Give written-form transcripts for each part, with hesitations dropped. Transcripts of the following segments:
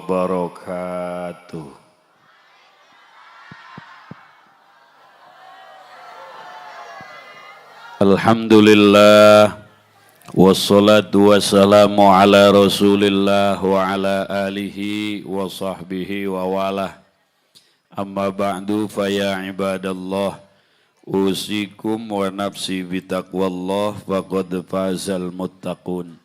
Wabarakatuh. Alhamdulillah, wassalatu wassalamu ala rasulillah wa ala alihi wa sahbihi wa walah. Amma ba'du, fa ya ibadallah, usikum wa nafsi bitaqwallah, faqad fazal muttaqun.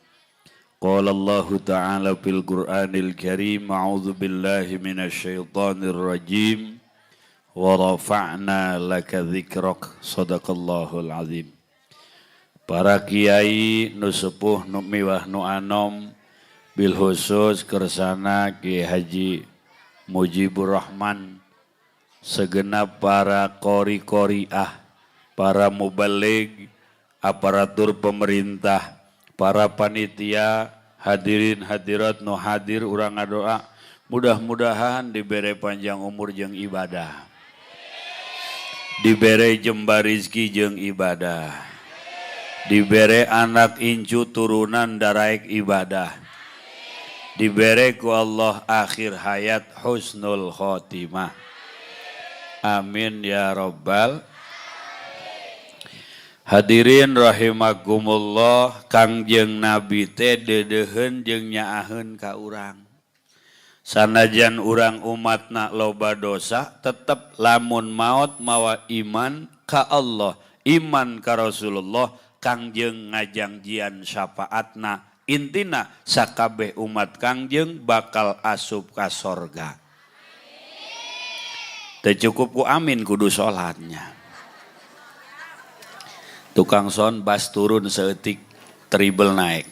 Qala Allah ta'ala fil Qur'anil Karim, a'udzu billahi minasyaitonir rajim, wa rafa'na laka dzikrak. Sadaqallahul azim. Para kiai nu sepuh, nu miwah nu anom, bil khusus kersana Kiai Haji Mujibur Rahman, segenap para qori-qoriah, para mubalig, aparatur pemerintah, para panitia, hadirin hadirat nu hadir, urang ngadoa mudah-mudahan dibere panjang umur jeung ibadah, dibere jembar rizki jeung ibadah, dibere anak incu turunan daraek ibadah, dibere ku Allah akhir hayat husnul khotimah. Amin ya robbal. Hadirin rahimakumullah, Kangjeng Nabi teh deudeuheun jeung nyaaheun ka urang. Sanajan urang umatna loba dosa, tetep lamun maot mawa iman ka Allah, iman ka Rasulullah, Kangjeng ngajangjian syafaatna, intina sakabeh umat Kangjeng bakal asup ka sorga. Teu cukup ku amin, kudu salatnya. Tukang sound bass turun seetik, treble naik.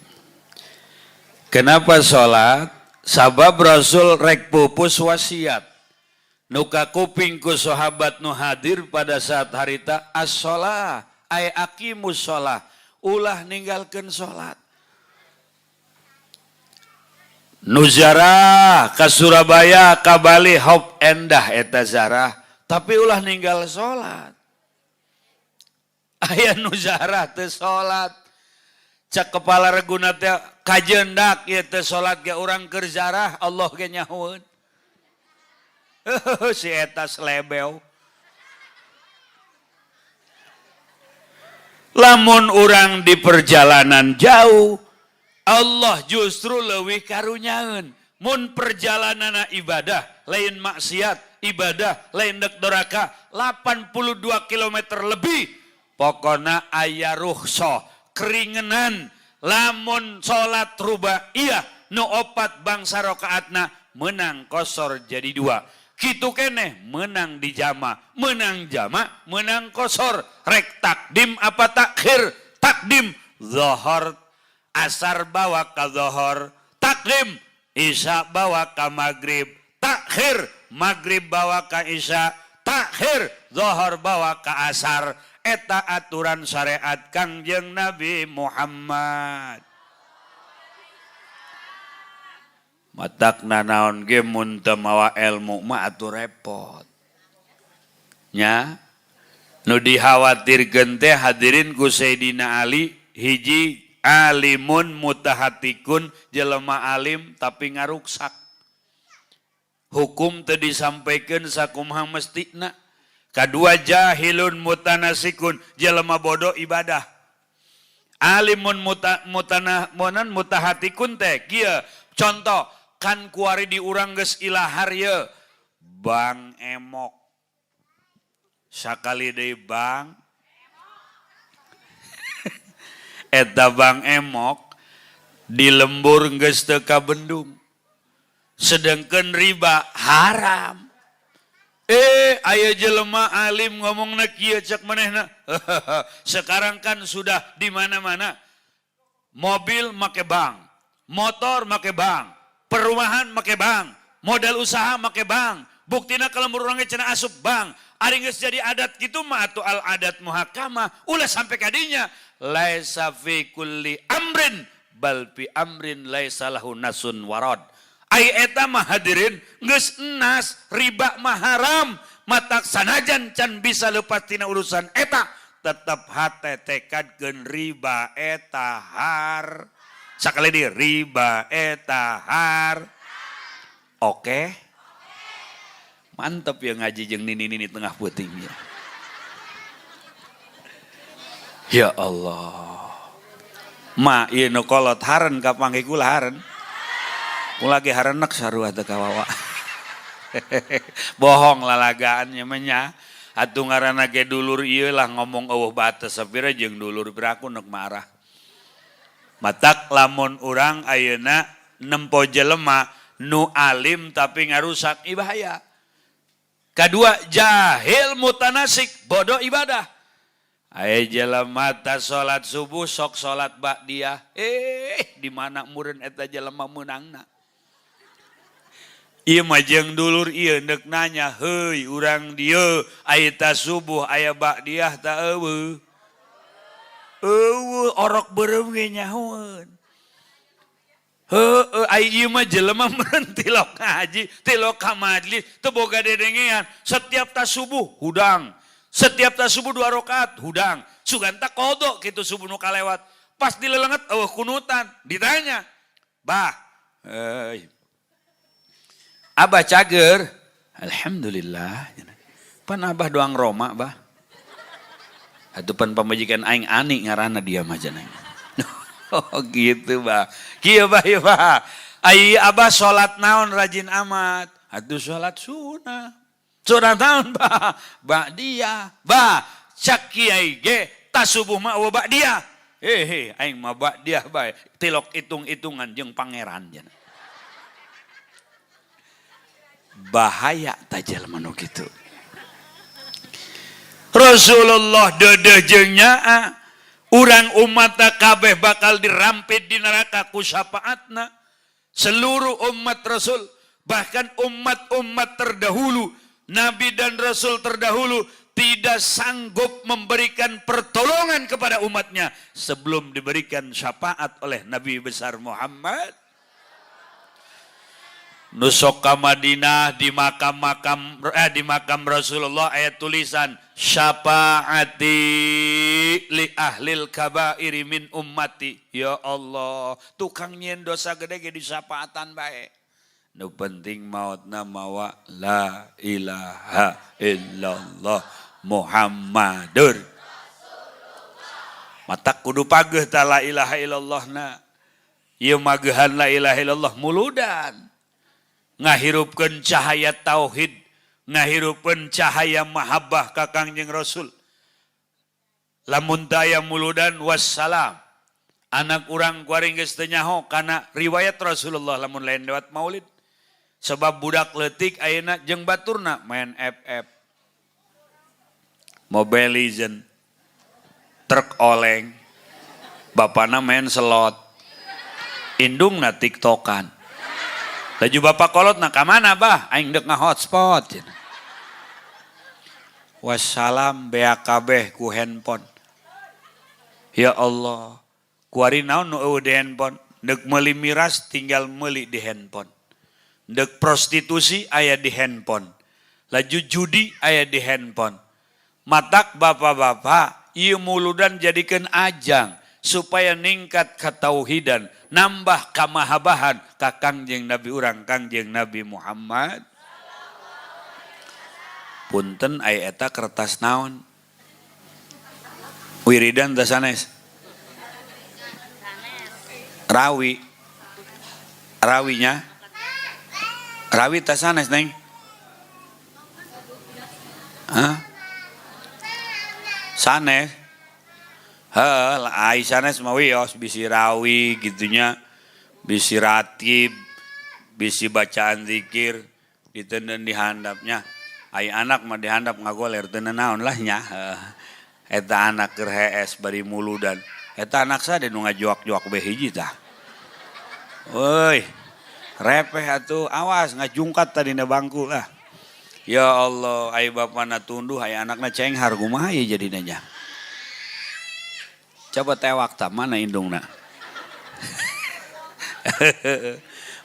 Kenapa sholat? Sabab Rasul rek pupus wasiat. Nu kakuping ku sahabat nu hadir pada saat harita, as-sholah, ay aqimus sholah, ulah ninggalkeun sholat. Nu zarah ka Surabaya, ka Bali, hop endah eta zarah, tapi ulah ninggal sholat. Aya nu zarah teu salat. Cak kepala reguna teh, kajendak ieu teu salat ge urang keur zarah, Allah ge nyahoeun. Si eta slebeo. Lamun urang di perjalanan jauh, Allah justru leuwih karunyaeun. Mun perjalanan ibadah, lain maksiat, ibadah, lain dek doraka, 82 kilometer lebih, pokona aya rukhsah, keringenan, lamun salat rubaiyah nu opat bangsa rakaatna menang kosor jadi dua. Kitu keneh menang di jama, menang jama, menang kosor, rek takdim apa takhir? Takdim zuhur, asar bawa ka zuhur, takdim isya bawa ka maghrib, takhir maghrib bawa ka isya, takhir zuhur bawa ka asar. Eta aturan syariat Kangjeng Nabi Muhammad. Matak nanaon ge mun teu mawa ilmu mah atuh repot. Nya nu dikhawatirkeun teh hadirin ku Sayyidina Ali, hiji alimun mutahatikun, jelema alim tapi ngaruksak. Hukum teu disampaikeun sakumaha mestina. Kadua jahilun mutanasikun, jelema bodoh ibadah. Alimun mutana monan mutahatikun teh kieu contoh, kan kuari di urang geus ilahar ye Bang Emok, sakali deui Bang eta Bang Emok di lembur geus teu kabendung, sedangkan riba haram. Aya jelema alim ngomongna kieu, cek manehna, sekarang kan sudah di mana-mana mobil make bank, motor make bank, perumahan make bank, modal usaha make bank, buktina kalau urang cenah asup bank. Ari geus jadi adat kitu mah atuh al adat muhakamah, ulah sampai kadinya. Laisa fi kulli amrin bal fi amrin laisa lahu nasun warad. Ai eta mah hadirin geus enas riba mah haram, matak sanajan can bisa lepas tina urusan eta, tetep hate tekadkeun riba eta har. Sakali di riba eta har. Oke. Mantep ya ngaji jeung nini-nini tengah peuting ya. Ya Allah. Ma ieu nu kolot haren kapanggih kula haren. Kula ge harenek sarua teu kawawa. Bohong lalagaannya mah nya. Atuh ngaranna ge dulur ieu lah ngomong eueuh batas sapira jeung dulur piraku nek marah. Matak lamun urang ayeuna nempo jelema nu alim tapi ngarusak bahaya. Kadua jahil mutanasik bodoh ibadah. Aya jelema ta salat subuh sok salat ba'diyah. Di mana meureun eta jelema meunangna. Ieu mah jeung dulur ieu deuk nanya, heuy urang dieu aya ta subuh aya ba'diyah ta eueuh. Eueuh orok beureum ge nyahoeun. Heueuh ai ieu mah jelema meureun tilok ngaji, tilok ka majlis, teu boga dedengean. Setiap ta subuh hudang. Setiap ta subuh 2 rakaat hudang. Sugan ta qadha kitu subuh nu kalewat. Pas dilelenget eueuh kunutan, ditanya, "Bah, euy, Abah cager?" "Alhamdulillah." Pan abah doang Roma, bah. Atuh pan pamajikan aing ani ngaranna dia mah cenah. Oh gitu, bah. Kieu bah ieu bah. Ai abah salat naon rajin amat? Atuh salat sunah. Sunah naon, bah? Ba'diyah. Bah, cak kiai ge tas subuh mah eueuh ba'diyah. Hehe, aing mah ba'diyah bae. Tilok hitung-hitungan jeung pangeran cenah. Bahaya ta jelema nu kitu. Rasulullah deudeuh jeung nyaa, urang umat kabeh bakal dirampit di neraka ku syafaatna. Seluruh umat Rasul, bahkan umat-umat terdahulu, nabi dan rasul terdahulu tidak sanggup memberikan pertolongan kepada umatnya sebelum diberikan syafaat oleh Nabi besar Muhammad. Nusok ka Madinah di makam-makam di makam Rasulullah ayat tulisan syafaati li ahlil kabairi min ummati. Ya Allah, tukang nyieun dosa gede ge disyafaatan bae. Nu penting mautna mawa la ilaha illallah Muhammadur. Matak kudu pageuh ta la ilaha illallah na. Ieu magehan la ilaha illallah muludan. Ngahirupkeun cahaya tauhid, ngahirupkeun cahaya mahabbah ka Kangjeng Rasul. Lamun taya muludan wassalam. Anak urang kuaring geus teu nyaho kana riwayat Rasulullah lamun lain lewat maulid. Sebab budak leutik ayeuna jeung baturna main FF. Mobile Legend, truk oleng, bapana main slot, indungna tiktokan. Laju bapak kolot na ka mana bah? Aing dek nga-hotspot. Wassalam beak kabeh ku handphone. Ya Allah, kuari naon nu eueuh di handphone? Dek meuli miras tinggal meuli di handphone. Dek prostitusi aya di handphone. Laju judi aya di handphone. Matak bapak-bapak, ieu muludan jadikeun ajang supaya ningkat katauhidan, nambah kamahabahan ka Kangjeng Nabi urang Kangjeng Nabi Muhammad. Punten aya eta kertas naon? Wiridan teh sanes? Rawi. Rawinya? Rawi teh sanes, Neng? Hah? Sanes. Heuh, ai sanes mah wios bisi rawi gitunya, bisi ratib, bisi bacaan zikir ditenden di handapnya. Ai anak mah dihandap ngagoler teu naon lah nya. Eta anak keur hees bari muludan. Eta anak sade nu ngajuak-juak be hiji tah. Woi, repeh atuh, awas ngajungkat tadi na bangku lah. Ya Allah, ai bapana tunduh, ai anakna cenghar kumaha ieu jadina nya. Coba tewak tak mana indungna.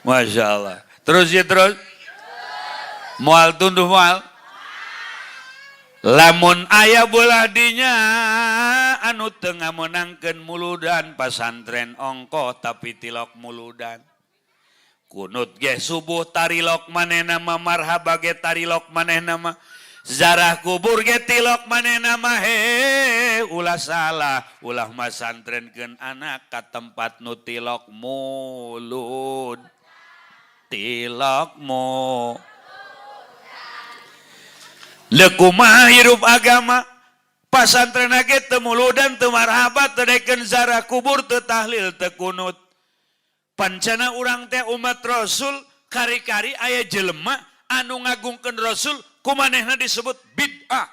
Masya Allah. Terus ya terus. Moal tunduh moal. Lamun aya bolah dinya anu teu ngamenangkeun muludan pasantren ongkoh tapi tilok muludan. Kunut ge subuh tarilok manehna mah, marhaba ge tarilok manehna mah, zarah kubur ge tilok manehna mah. He, ulah salah, ulah masantrenkeun anak ka tempat nu tilok mulud, tilok mu. Leuh, kumaha hirup agama? Pasantren ge teu muludan, teu marhaba, teu daekeun zarah kubur, teu tahlil, teu kunut. Pancana urang teh umat Rasul, kari-kari aya jelema anu ngagungkeun Rasul kumanehna disebut bid'ah.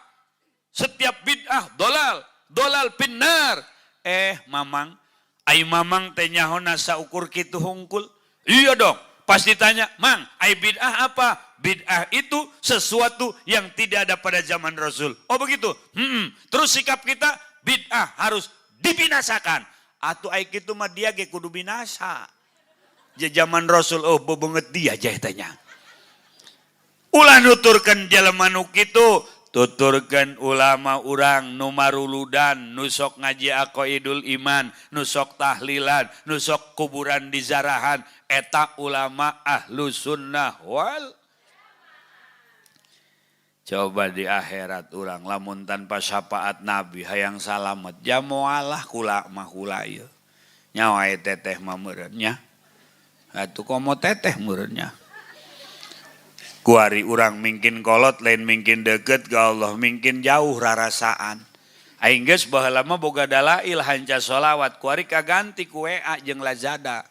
Setiap bid'ah dolal, dolal finnar. Eh, Mamang, ai Mamang teh nyahona saukur kitu hungkul. Iya dong. Pas ditanya, "Mang, ai bid'ah apa?" "Bid'ah itu sesuatu yang tidak ada pada zaman Rasul." "Oh, begitu." Terus sikap kita bid'ah harus dibinasakan. Atuh ai kitu mah dia ge kudu binasa. Ja zaman Rasul, oh, bebeungeut dia tanya. Ulah nuturkeun jelema nu kitu, tuturkeun ulama urang nu maruludan, nu sok ngaji aqaidul iman, nu sok tahlilan, nu sok kuburan dizarahan, eta ulama ahlu sunnah wal. Coba di akhirat urang lamun tanpa syafaat Nabi hayang salamet, jamoalah kula mah, kula ieu. Nyawa teteh mah meureun nya. Atuh komo teteh meureun nya. Kuari urang mingkin kolot lain mingkin deket ke Allah, mingkin jauh rarasaan. Aing geus baheula mah boga dalail hanca sholawat, kuari kaganti ku WA jeung Lazada.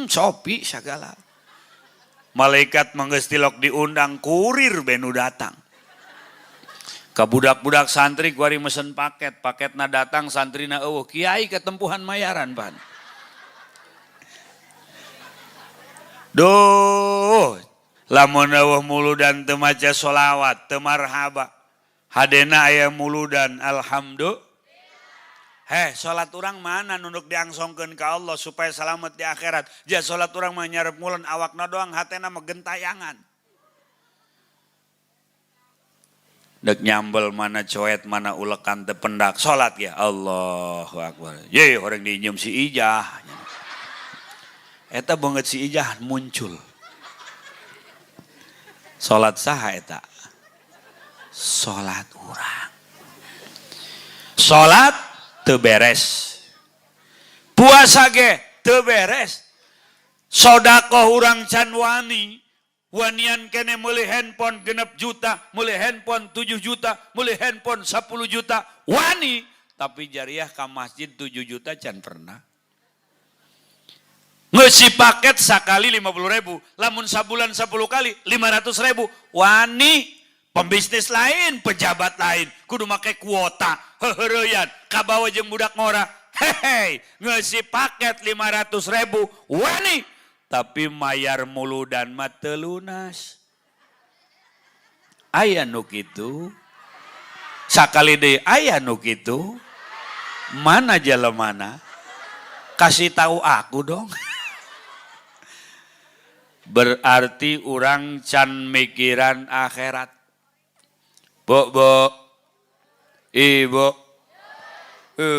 Shopee segala. Malaikat mah geus tilok diundang, kurir benu datang. Ke budak-budak santri kuari mesen paket, paketna datang, santrina euweuh, kiai ketempuhan mayaran pan. Duh, lamun euweuh muludan teu maca sholawat, teu marhaba. Hadena aya muludan, alhamdulillah. Heh, salat urang mana nunduk diangsongkeun ka Allah supaya selamat di akhirat. Ja salat urang mah nyarep ngulon awakna doang, hatena mah gentayangan. Dek nyambel mana coet mana ulekan teu pendak salat ya Allahu Akbar. Ye, orang diinjem si Ijah. Eta banget si Ijah muncul. Salat saha eta? Salat urang. Salat teu beres. Puasa ge teu beres. Sodakoh urang can wani. Wanian kene meuli handphone 6 juta, meuli handphone 7 juta, meuli handphone 10 juta, wani. Tapi jariah ka masjid 7 juta can pernah. Ngeusi paket sakali 50 ribu, lamun sabulan 10 kali 500 ribu, wani. Pembisnis lain, pejabat lain, kudu make kuota, heuheureyan, kabawa jeung budak ngora, hehe, ngeusi paket 500 ribu, wani, tapi mayar muludan mah teu lunas. Aya nu kitu? Sakali deui, aya nu kitu? Mana jelemana? Kasih tahu aku dong. Berarti urang can mikiran akhirat. Bu, bu, ibu,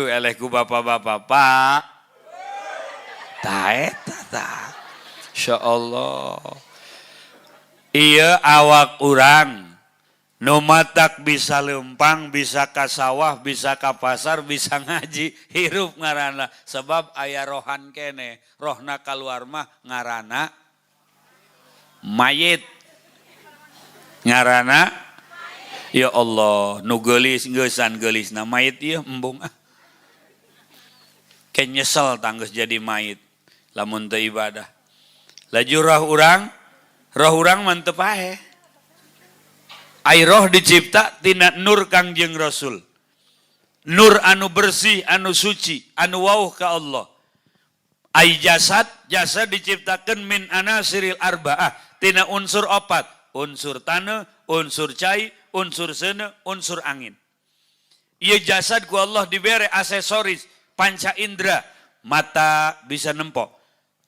eleh ku bapak-bapak, pak. Ta eta ta. Insyaallah. Iya, awak urang nu matak bisa lempang, bisa ka sawah, bisa ka pasar, bisa ngaji, hirup ngarana sebab aya rohan kene, rohna kaluar mah ngarana mayit. Ngarana ya Allah, nu geulis geusan geulisna mayit ieu embung ah. Ke nyesel tanggeus jadi mayit lamun teu ibadah. Laju roh urang mah teu paeh. Ai roh dicipta tina nur Kangjeng Rasul. Nur anu bersih, anu suci, anu wauh ka Allah. Ai jasad, jasad diciptakan min anasiril arba'ah, tina unsur opat, unsur tanah, unsur cai, unsur seuneu, unsur angin. Ieu jasad ku Allah dibere aksesoris panca indera, mata bisa nempo,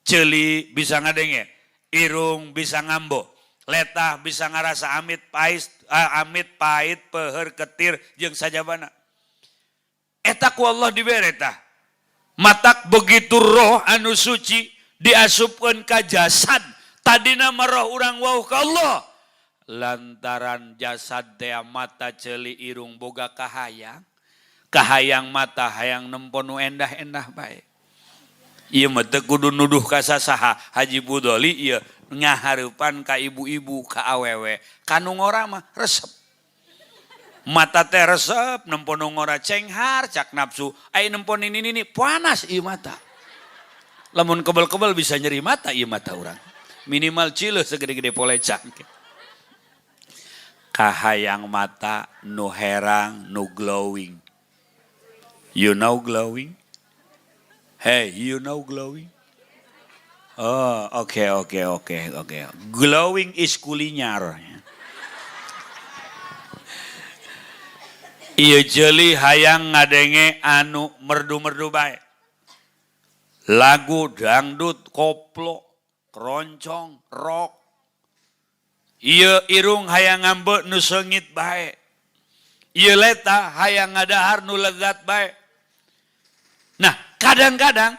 ceuli bisa ngadenge, irung bisa ngambo, letah bisa ngarasa amit pahit, amit pahit, peuheur, ketir jeung sajabana. Eta ku Allah dibere tah. Matak begitu roh anu suci diasupkeun ka jasad, tadina mah roh urang wauh ka Allah. Lantaran jasad teh mata ceuli irung boga kahayang. Kahayang mata hayang nempo nu endah-endah bae. Ieu mah teu kudu nuduh ka sasaha, Haji Budoli ieu ngahareupan ka ibu-ibu ka awewe. Ka nu ngora mah resep. Mata teh resep nempo nu ngora cenghar cak nafsu. Ai nempo nini-nini panas ieu mata. Lamun kebel-kebel bisa nyeri mata ieu mata urang. Minimal cileuh segede-gede polecang. Kahayang mata nu herang nu glowing. You know glowing? Hey, you know glowing? Oh, oke. Glowing is kulinyar. Ieu jeuli hayang ngadenge anu merdu-merdu bae. Lagu dangdut, koplo, keroncong, rock. Ieu irung hayang ngambek nu seungit bae. Ieu leta hayang ngadahar nu lezat bae. Nah, kadang-kadang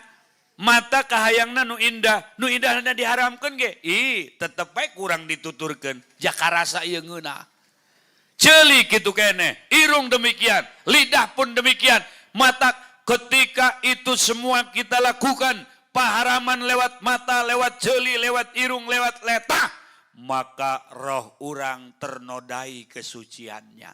mata kahayangna nu indah, nu indahna diharamkeun ge, ih tetep bae kurang dituturkeun, jakarasa ieu ngeunah. Ceuli kitu keneh, irung demikian, lidah pun demikian. Mata ketika itu semua kita lakukan, paharaman lewat mata, lewat ceuli, lewat irung, lewat letah, maka roh urang ternodai kesuciannya.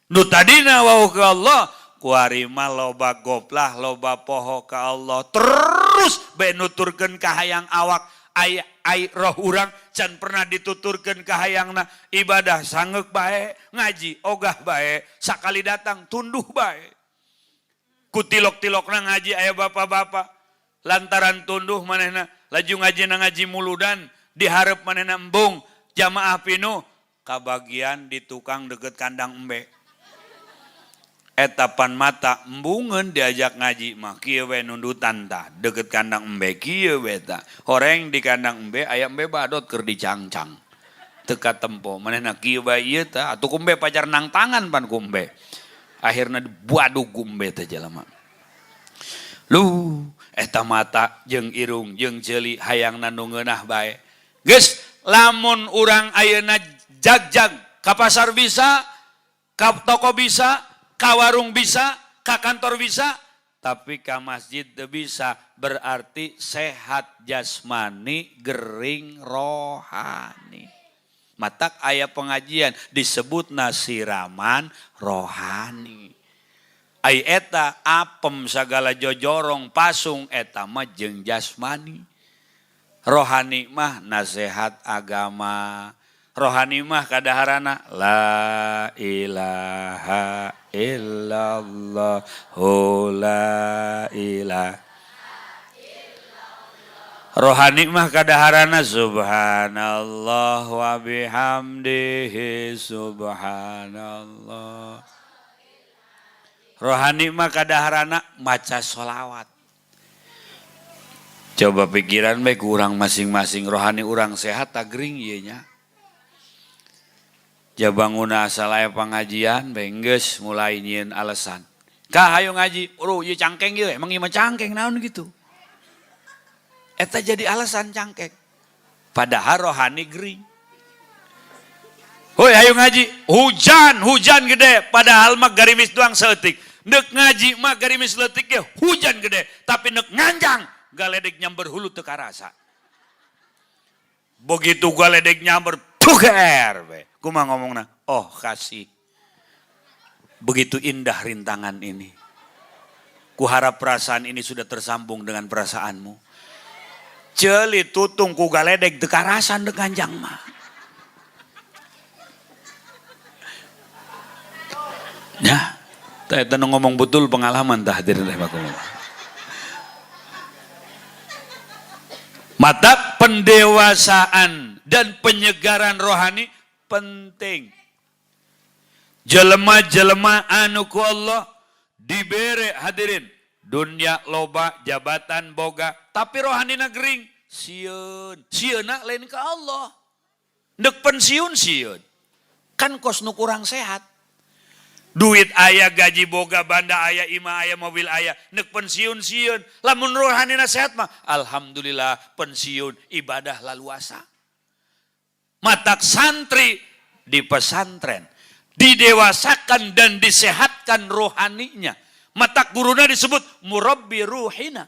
Nu tadina wau ke Allah, kuari mah loba goplah, loba poho ka Allah, terus bae nuturkeun kahayang awak, ai ai roh urang can pernah dituturkeun kahayangna, ibadah sangeuk bae, ngaji ogah bae, sakali datang tunduh bae. Ku tilok-tilokna ngaji aya bapak-bapak, lantaran tunduh manehna laju ngaji na ngaji muludan, dihareup manehna embung, jamaah pinuh, kabagian di tukang deket kandang embe. Etapan mata embungeun diajak ngaji mah kieu we nundutan tah deket kandang embe kieu we tah. Horeng di kandang embe aya embe badot keur dicangcang. Teu katempo manehna kieu bae ieu tah atuh ku embe pacar nang tangan pan ku embe. Akhirna dibuadug ku embe teh jelema. Lu eta mata jeung irung jeung ceuli hayangna nu ngeunah bae. Geus lamun urang ayeuna jag-jag ka pasar bisa, ka toko bisa, ka warung bisa, ka kantor bisa, tapi ka masjid teu bisa, berarti sehat jasmani, gering rohani. Matak aya pengajian disebut nasiraman rohani. Ai eta apem sagala jojorong pasung eta mah jeung jasmani. Rohani mah nasihat agama. Rohani mah kadaharana la ilaha illallah la ilaha. Rohani mah kadaharana subhanallah wa bihamdihi subhanallah. Rohani mah kadaharana maca sholawat. Coba pikiran bae ku urang masing-masing, rohani urang sehat tak gering ieu nya. Jabanguna asal aya pengajian bae geus mulai nyieun alasan. Ka hayu ngaji, uru ieu cangkeng ieu, emang ieu mah cangkeng naon gitu. Eta jadi alasan cangkeng. Padahal rohani gering. Hoi hayu ngaji, hujan, hujan gede, padahal mah garimis doang saeutik. Neuk ngaji mah garimis leutik ge hujan gede, tapi neuk nganjang galedek nyamber hulu teu karasa. Begitu galedek nyamber tuker we. Kumaha ngomongna? Oh kasih. Begitu indah rintangan ini. Kuharap perasaan ini sudah tersambung dengan perasaanmu. Ceuli tutung ku galedek teu karasan deuk nganjang mah. Ya, teh ngomong betul pengalaman tah hadirin rahimakumullah. Mata pendewasaan dan penyegaran rohani penting. Jelema-jelema anu ku Allah dibere hadirin dunia loba jabatan boga tapi rohanina gering sieun sieuna lain ka Allah deuk pensiun sieun kan kos nu kurang sehat. Duit aya, gaji boga, banda aya, imah aya, mobil aya, nek pensiun sieun. Lamun rohanina sehat mah alhamdulillah pensiun ibadah laluasa. Matak santri di pesantren didewasakan dan disehatkan rohaninya. Matak guruna disebut murabbi ruhina.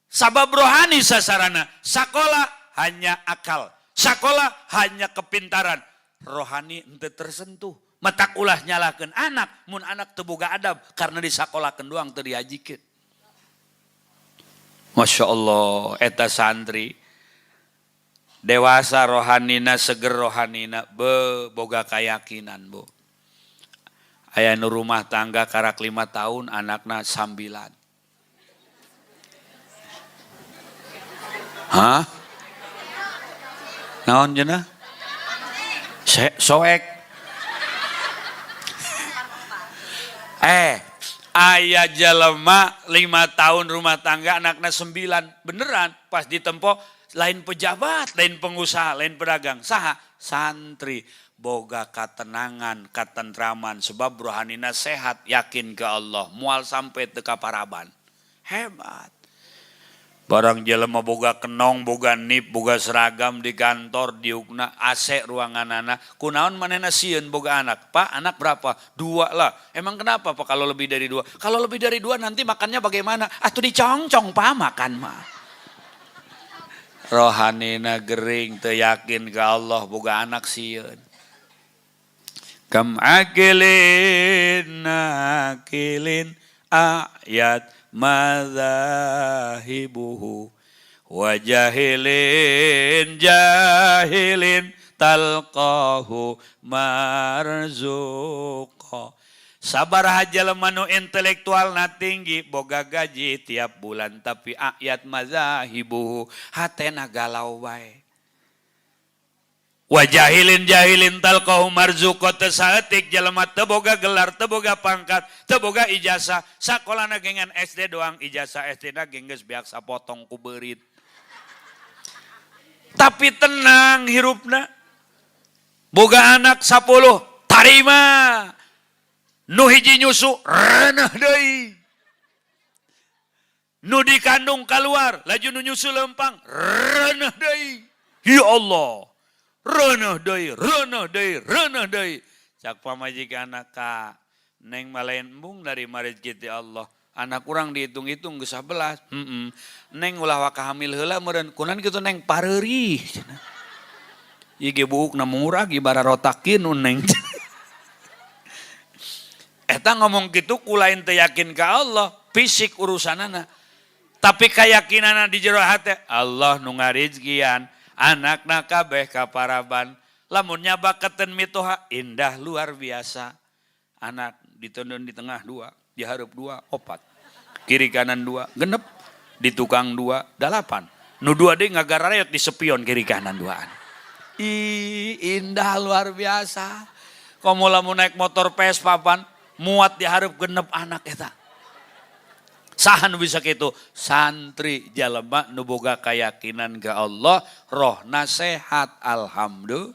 Sabab rohani sasarana, sakola hanya akal, sakola hanya kepintaran, rohani henteu tersentuh. Matak ulah nyalahkeun anak, mun anak teu boga adab karena disakolakeun doang teu diajikeun. Masya Allah, eta santri dewasa rohanina, seger rohanina, be boga keyakinan, Bu. Aya nu rumah tangga karak 5 tahun anakna 9. Hah? Naon cenah? Soek. Aya jelema 5 tahun rumah tangga anaknya 9, beneran pas ditempo lain pejabat, lain pengusaha, lain pedagang, saha? Santri. Boga katenangan, katentraman, sebab rohanina sehat, yakin ke Allah, mual sampai teka paraban. Hebat. Barang jelema boga kenong, boga nip, boga seragam di kantor, diukna AC ruangan anak. Kunaon manehna sieun boga anak? Pak, anak berapa? 2 lah. Emang kenapa, Pak, kalau lebih dari 2? Kalau lebih dari 2 nanti makannya bagaimana? Atuh dicongcong, Pak, makan mah. Rohanina gering, teu yakin ke Allah, boga anak sieun. Kam akilin nakilin ayat madzahibuhu wa jahilin jahilin talqahu marzuqa. Sabar jelema nu intelektualna tinggi boga gaji tiap bulan tapi ayat madzahibuhu hatena galau bae. Wa jahilin jahilin talqahu marzuqa, teu saeutik jelema teu boga gelar, teu boga pangkat, teu boga ijazah, sakolana gengan SD doang, ijazah SD na geus beak sapotong ku beurit. Tapi tenang hirupna. Boga anak 10, tarima. Nu hiji nyusu reuneuh deui. Nu dikandung keluar, laju nu nyusu lempang, reuneuh deui. Ya Allah. Reuneuh deui, reuneuh deui, reuneuh deui. Cak pamajikan anak ka neng malain embung dari rezeki ti Allah. Anak kurang dihitung-hitung geus 11. Heeh. Neng ulah waka hamil heula meureun. Kunaon kitu neng pareurih cenah. Ieu ge buukna murah ge bararotakeun nu neng. Eta ngomong kitu ku lain teu yakin ka Allah, fisik urusanana. Tapi kayakinanna di jero hate Allah nu ngarizkian. Anakna kabeh kaparaban, lamun nyabaketeun mitoha indah luar biasa. Anak ditendun di tengah 2, di hareup 2, 4, kiri kanan 2, 6, di tukang 2, 8. Nu 2 deui ngagararayot di sepion kiri kanan 2an. Ih, indah luar biasa. Komo lamun naik motor Vespa pan, muat di hareup 6 anak eta. Saha nu bisa kitu? Santri jalema nu boga keyakinan ke Allah, rohna sehat, alhamdulillah.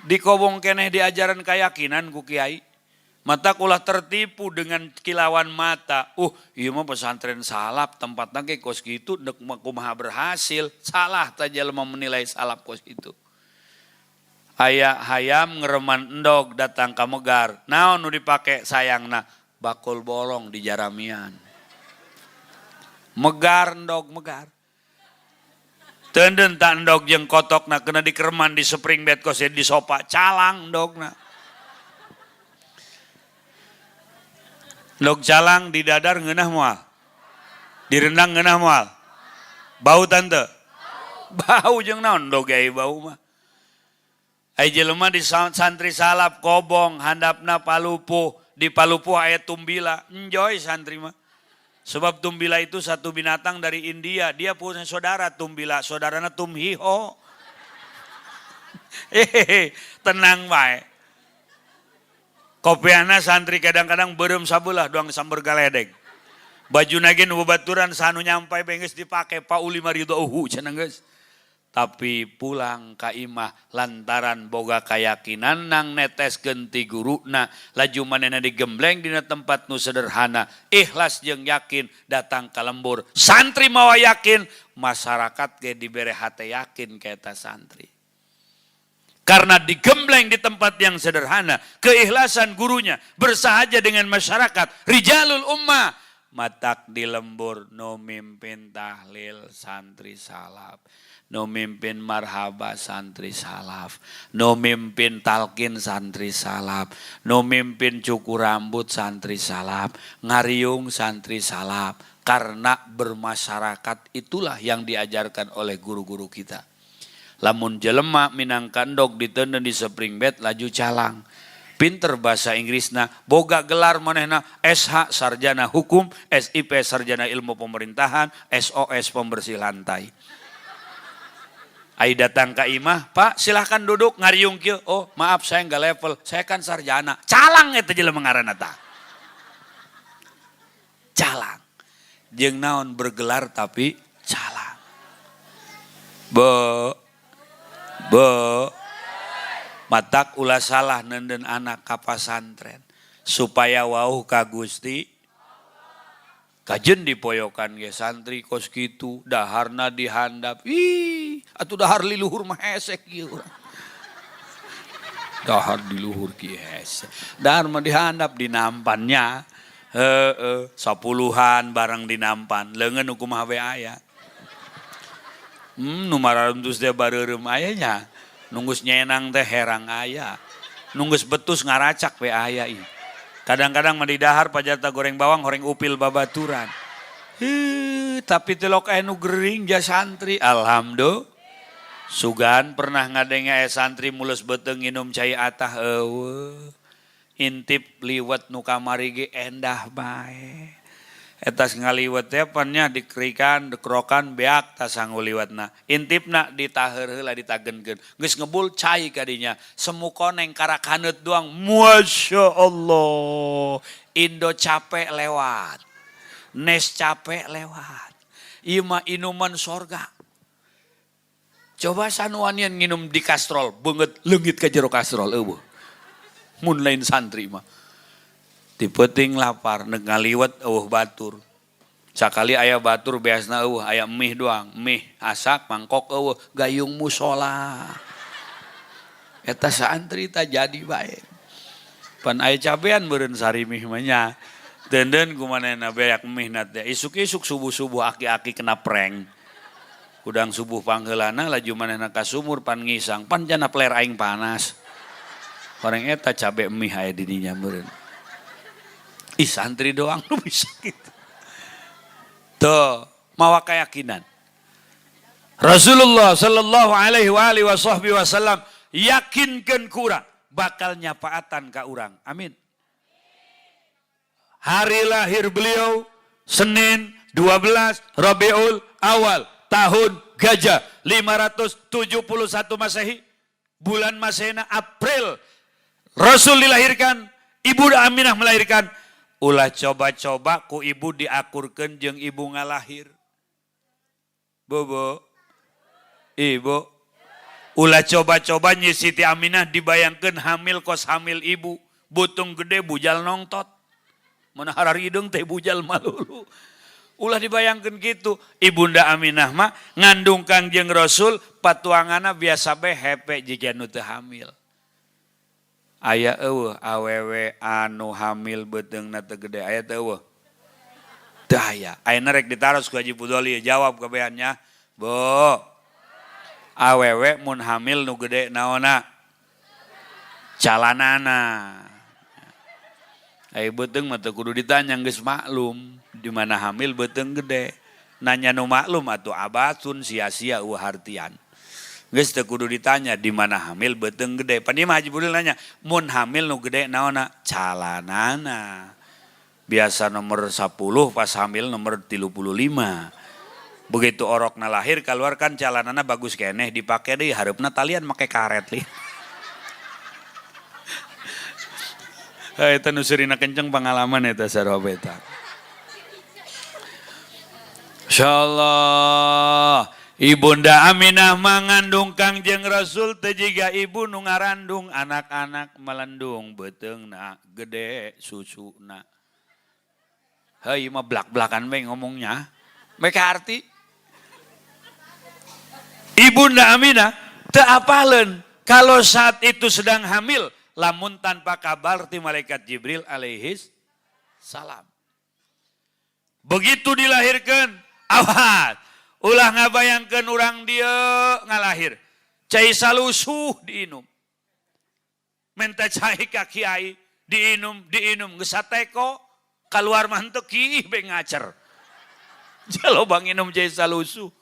Dikobong keneh diajaran keyakinan ku kiai. Mata ulah tertipu dengan kilauan mata. Ieu mah pesantren salaf tempatna ge kos kitu dek kumaha berhasil. Salah ta jelema menilai salaf kos kitu. Aya hayam ngereman endog datang ka Megar. Naon nu dipake sayangna? Bakul bolong di jaramian. Megar endog megar. Teunden tak endog jeung kotokna kena dikereman di spring bed kos di sofa calang endogna. Endog calang di dadar ngeunah moal. Direndang ngeunah moal. Bau tante. Bau jeung naon endog ge bau mah. Ai jelema di santri salap kobong handapna palupuh. Di Palupuh aya tumbila, enjoy santri mah. Sebab tumbila itu satu binatang dari India, dia punya saudara tumbila, saudarana tumhiho. Hehehe, tenang bae. Kopiana santri kadang-kadang beureum sabelah doang samber galedeg. Bajuna ge nu babaturan sanu nyampai bae geus dipake Pauli maridauhu cenah geus. Tapi pulang ka imah lantaran boga keyakinan nang neteskeun ti guruna laju manehna digembleng dina tempat nu sederhana ikhlas jeung yakin datang ka lembur santri mawa yakin masyarakat ge dibere hate yakin ka eta santri. Karena digembleng di tempat yang sederhana, keikhlasan gurunya bersahaja dengan masyarakat, rijalul ummah, matak di lembur nu mimpin tahlil santri salaf, nu mimpin marhaba santri salaf, nu mimpin talkin santri salaf, nu mimpin cukur rambut santri salaf, ngariung santri salaf. Karena bermasyarakat itulah yang diajarkan oleh guru-guru kita. Lamun jelema minangka endog diteundeun di spring bed laju calang. Pinter bahasa Inggrisna, boga gelar manehna SH sarjana hukum, SIP sarjana ilmu pemerintahan, SOS pembersih lantai. Ai datang ka imah, "Pak, silahkan duduk," ngariung kieu. "Oh, maaf saya nggak level, saya kan sarjana." Calang eta jelema ngaranna tah. Calang. Jeung naon bergelar tapi calang. Bo, bo, matak ulah salah neundeun anak ka pasantren supaya wauh ka Gusti. Kajen dipoyokan ge santri kos kitu, daharna dihandap. Ih, atuh dahar li luhur mah hesek ieu urang. Dahar di luhur ki hese. Dahar mah dihandap dinampannya. Heeh, sapuluhan barang dinampan, leungeun nu kumaha we aya. Nu mararuntus teh bareureum aya nya. Nunggus nyenang teh herang aya. Nunggus betus ngaracak we aya ih. Kadang-kadang mah di dahar pajarta goreng bawang horeng upil babaturan. Heuh, tapi tilok aya nu gering ja santri. Alhamdulillah. Sugan pernah ngadenge aya santri mules beuteung nginum cai atah eueuh. Intip liwet nu kamari ge endah bae. Eta ngaliwet teh pan nya dikerikan, dikerokan beak tas sangu liwetna. Intipna ditaheur heula ditagenkeun. Geus ngebul cai kadinya. Semu koneng karakaneut doang. Masya Allah. Indo capek lewat. Nes capek lewat. Ieu mah inuman sorga. Coba sanuanian nginum di kastrol, beungeut leungit ka jero kastrol eueuh. Mun lain santri mah. Ti peuting lapar, nek ngaliwet eueuh batur. Sakali aya batur beasna eueuh, aya mie doang, mie asak mangkok eueuh, gayung musola. Eta santri ta jadi bae. Pan aya cabean meureun sari mie mah nya. Deunden kumanehna beak mie na teh. Isuk-isuk subuh-subuh aki-aki kena prank. Hudang subuh pangheulana laju manehna ka sumur pan ngisang, pan jana peler aing panas. Horeng eta cabe mie aya di dinya meureun. Ih santri doang lu bisa gitu. Tuh, mawa keyakinan. Rasulullah sallallahu alaihi wa alihi wasallam yakinkeun ku urang bakal nyapaatan ka urang. Amin. Hari lahir beliau Senin 12 Rabiul Awal tahun Gajah 571 Masehi, bulan Masehina April. Rasul dilahirkan, Ibu Aminah melahirkan. Ulah coba-coba ku ibu diakurkeun jeung ibu ngalahir. Bobo, ibu, ulah coba-coba nyi Siti Aminah dibayangkeun hamil kos hamil ibu, butung gede bujal nongtot. Mana hararideng teh bujal malulu. Ulah dibayangkeun gitu. Ibunda Aminah mah ngandung Kangjeng Rasul patuanganna biasa be hepe jiga nu teu hamil. Aya eueuh awewe anu hamil beuteungna teu gede aya teu eueuh? Teu aya. Ayeuna rek ditaros ku Haji Pudoli jawab kabehannya. Bu. Awewe mun hamil nu gede naonna? Calanana. Ai beuteung mah teu kudu ditanya geus maklum di mana hamil beuteung gede. Nanya nu maklum atuh abatun sia-sia eueuh hartian. Geus teu kudu ditanya di mana hamil beuteung gede. Pan ieu mah Haji Pudul nanya, mun hamil nu gede naonna? Calanana. Biasa nomor 10 pas hamil nomor 35. Begitu orokna lahir keluar kan calanana bagus keneh dipake deui hareupna talian make karet li. Eta nu seurina kenceng pangalaman eta sarua eta. Insyaallah. Ibunda Aminah mangandung Kangjeng Rasul teu jiga ibu nu ngarandung anak-anak, melendung beuteungna, gede susuna. Hei, mah blak-blakan we ngomongnya. Mereka arti. Ibunda Aminah teu apaleun kalau saat itu sedang hamil lamun tanpa kabar ti malaikat Jibril alaihis salam. Begitu dilahirkan, awas, ulah ngabayangkeun urang dieu ngalahir. Cai salusuh diinum. Menta cai ka kiai, diinum, diinum geus sateko, keluar mah henteu kiih be ngacer. Jalo bang inum cai salusuh.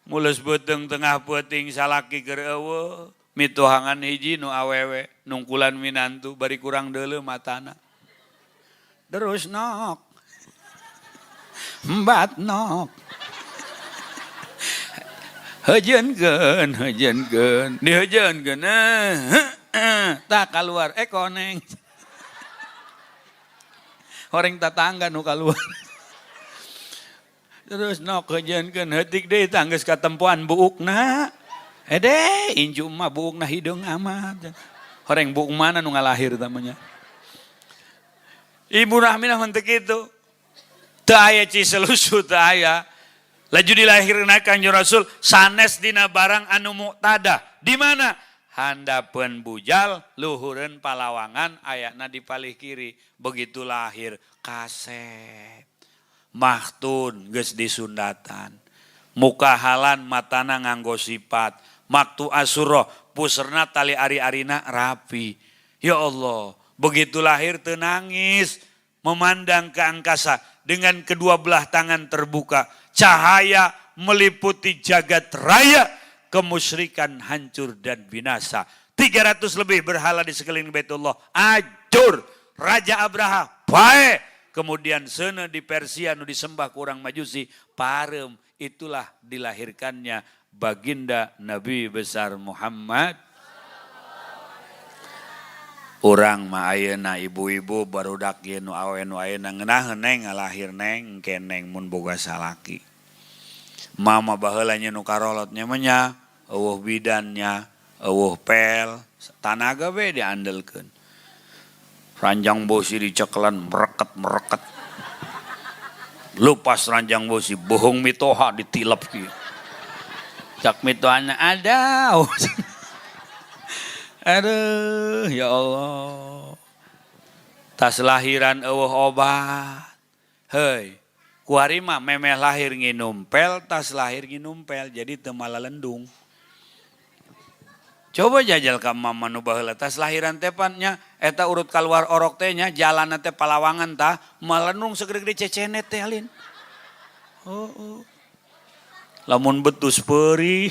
Mules beuteung tengah peuting, salaki keur euweuh, mitohangan hiji nu awewe, nungkulan minantu bari kurang deuleu matana. Terus nok. Embat nok. Heujeunkeun, heujeunkeun, diheujeunkeun. Eh, tak keluar, eh koneng. Horeng tetangga nu keluar. Terus nok heujeunkeun, heutik deui tah geus katempoan buukna. Ede, incu mah buukna hideung amat. Horeng buuk mana nu ngalahir tamanya. Ibu Aminah mah teu kitu. Teu aya cai salusuh, teu aya. Laju dilahirna Kanjeng Rasul sanes dina barang anu muktada. Di mana? Handapeun bujal, luhureun palawangan, ayana di palih kiri. Begitu lahir kasep. Makhtun, geus disundatan. Mukahalan, matana nganggo sipat. Maktu asuro, puserna tali ari-arina rapi. Ya Allah, begitu lahir teu nangis, memandang ke angkasa dengan kedua belah tangan terbuka. Cahaya meliputi jagat raya, kemusyrikan hancur dan binasa. 300 lebih berhala di sekeliling Baitullah, hancur. Raja Abraha, baik. Kemudian seuneu di Persia nu disembah ku urang Majusi, parem. Itulah dilahirkannya baginda Nabi besar Muhammad. Urang mah ayeuna, ibu-ibu, barudak ieu nu awe nu ayeuna, ngeunaheun, "Neng, ngalahir, Neng, engke Neng mun boga salaki." Mama baheula nya nu karolot nya mah nya, euweuh bidannya, euweuh pel, tanaga we diandelkeun. Ranjang bosi dicekelan mereket mereket. Lupas ranjang bosi, bohong mitoha ditilep kieu. Cak mitohana ada. Aduh, ya Allah. Tas lahiran euweuh obat. Hei, kuari mah memeh lahir nginum pel, tas lahir nginum pel, jadi teu malalendung. Coba jajal ka mama nu baheula tas lahiran teh pan nya eta urut keluar orok teh nya, jalanna teh palawangan tah malendung segede-gede cecenet teh alin. Oh. Lamun betus perih,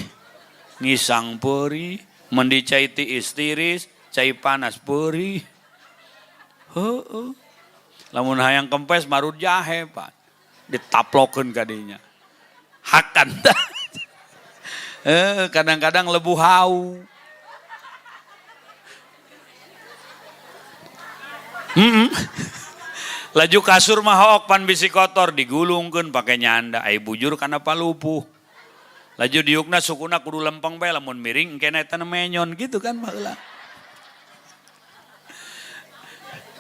ngisang perih, mendi cai tiis tiris, cai panas perih. Heeh. Lamun hayang kempes marut jahe, Pak. Ditaplokeun kadinya. Hakan tah. Eh, kadang-kadang lebu hau. Laju kasur mah hook pan bisi kotor digulungkeun pake nyanda, ai bujur kana palupuh. Laju diukna sukuna kudu lempeng bae, lamun miring engke eta menyon gitu kan baheula.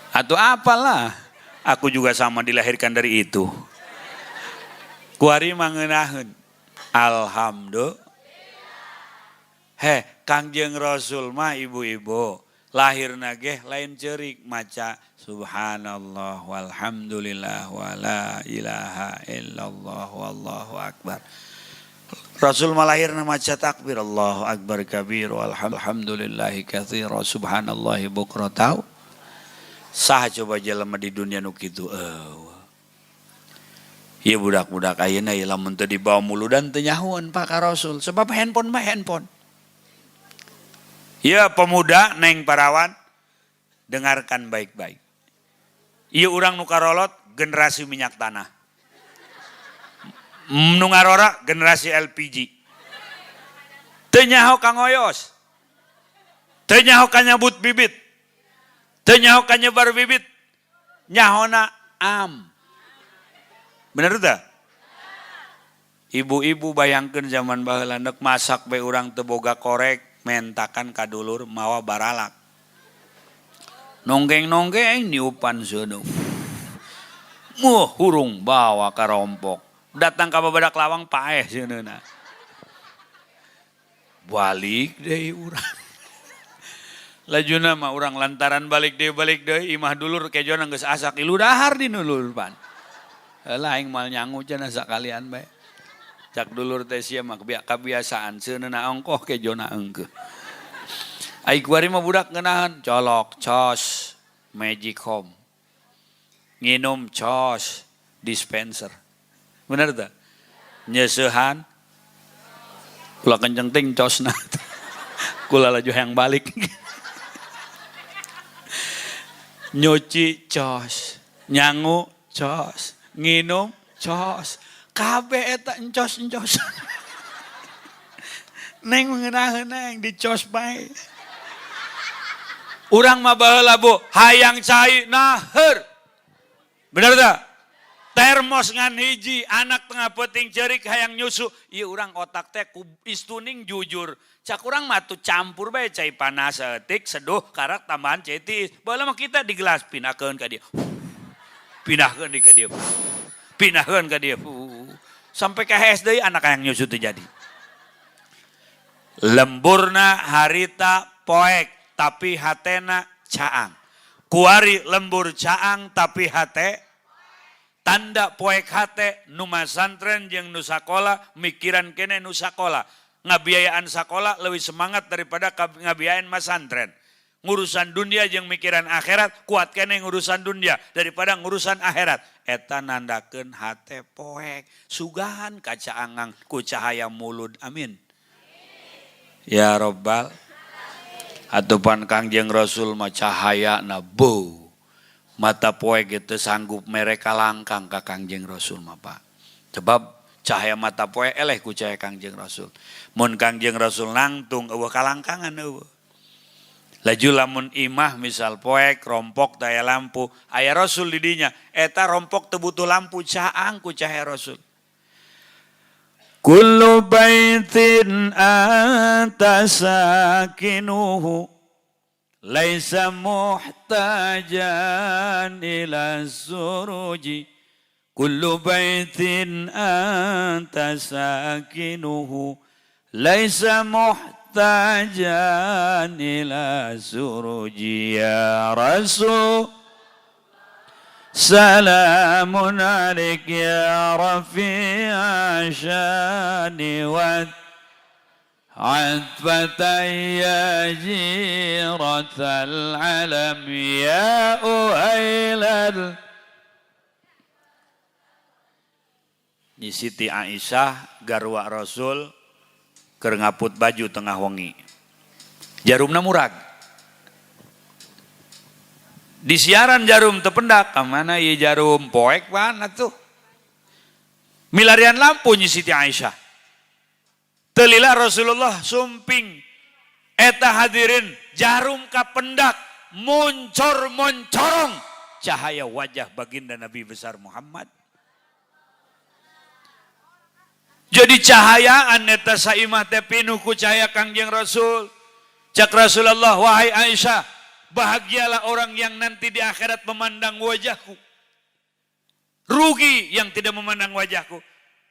Atau apalah, aku juga sama dilahirkan dari itu. Kuari mah ngeunaheun. Alhamdulillah. Heh, Kangjeng Rasul mah, ibu-ibu, lahir nageh lain cerik, maca subhanallah walhamdulillah wala ilaha illallah wallahu akbar. Rasul mah lahirna maca takbir, Allahu akbar kabir walhamdulillahi katsira subhanallahi bukrata. Saha coba jelema di dunia nu kitu? Eueuh. Ieu budak-budak ayeuna ieu lamun teu dibawa muludan teu nyahoeun, Pak, ka Rasul, sebab handphone mah handphone. Ya pemuda, neng parawan, dengarkan baik-baik. Ieu urang nu karolot generasi minyak tanah. Nu ngarora generasi LPG. Teu nyaho ka ngoyos. Teu nyaho ka nyabut bibit. Teu nyaho ka nyebar bibit. Nyahona am. Bener teu? Ibu-ibu, bayangkeun zaman baheula nek masak bae urang teu boga korek, mentakan ka dulur mawa baralak. Nonggeng-nonggeng niupan seuneu. Muh hurung bawa ka rompok. Datang ka babadak lawang, paeh seuneuna. Balik deui urang. Lajuna mah urang lantaran balik deui, imah dulur kejona geus asak, ilu dahar di dulur pan. Heula aing moal nyangu cenah, sakalian bae. Cak dulur teh, sia mah kebiasaan seuneuna ongkoh, kejona engkeuh. Ai kuari mah budak ngeunaheun colok cos Magic Home. Nginum cos dispenser. Bener tak? Nyeuseuhan kula kenceng ting cosna. Kula laju yang balik. Nyuci cos, nyangu cos, nginum cos. Kabeh eta encos-encos. Neng, mengenaheun neng dicos bae. Urang mah baheula, Bu, hayang cai naher. Bener tak? Termos ngan hiji, anak tengah peuting cerik hayang nyusu. Ieu urang otak teh ku istuning jujur. Cak urang mah tuh campur bae cai panas saeutik, seduh karak tambahan cai tiis. Baheula mah kita di gelas, pindahkeun ka dia. Pindahkeun di ka dia. Pindahkeun ka dia. Sampai ke deui anak hayang nyusu teu jadi. Lemburna harita poek, tapi hatena caang. Kuari lembur caang tapi hate, tanda poek hate. Nu masantren jeung nu sakola mikiran kene nu sakola. Ngabiayaan sakola lebih semangat daripada ngabiayaan masantren. Ngurusan dunia jeung mikiran akhirat kuat kene ngurusan dunia daripada ngurusan akhirat. Eta nandakeun hate poek. Sugan kacaangan ku cahaya mulud. Amin ya robbal. Atupan Kangjeng Rasul mah cahaya na bu mata poek itu sanggup mereka langkang ka Kangjeng Rasul mah, Pak. Sebab cahaya mata poe eleh ku cahaya Kangjeng Rasul. Mun Kangjeng Rasul nangtung, euweuh kalangkangan, euweuh. Laju lamun imah misal poek rompok daya lampu, aya Rasul di dinya, eta rompok teu butuh lampu, caang ku cahaya Rasul. Kullu baitin anta sakinuhu laisa muhtajan ila suruji. Kullu baitin anta sakinuhu laisa muhtajan ila suruji. Ya Rasul, salamun alaik ya rafi'a syani wa عتبة يا جيرة العلم يا أهيل. Nyi Siti Aisyah garwa Rasul keur ngaput baju tengah wengi. Jarumna murag. Di siaran jarum tependak, mana ieu jarum, poek mana tuh? Milarian lampu Nyi Siti Aisyah. Teu lila Rasulullah sumping. Eta hadirin, jarum kapendak, muncor moncorong cahaya wajah baginda Nabi besar Muhammad. Jadi cahayaan eta saimah teh pinuh ku cahaya Kangjeng Rasul. Cak Rasulullah, "Wahai Aisyah, bahagialah orang yang nanti di akhirat memandang wajahku. Rugi yang tidak memandang wajahku."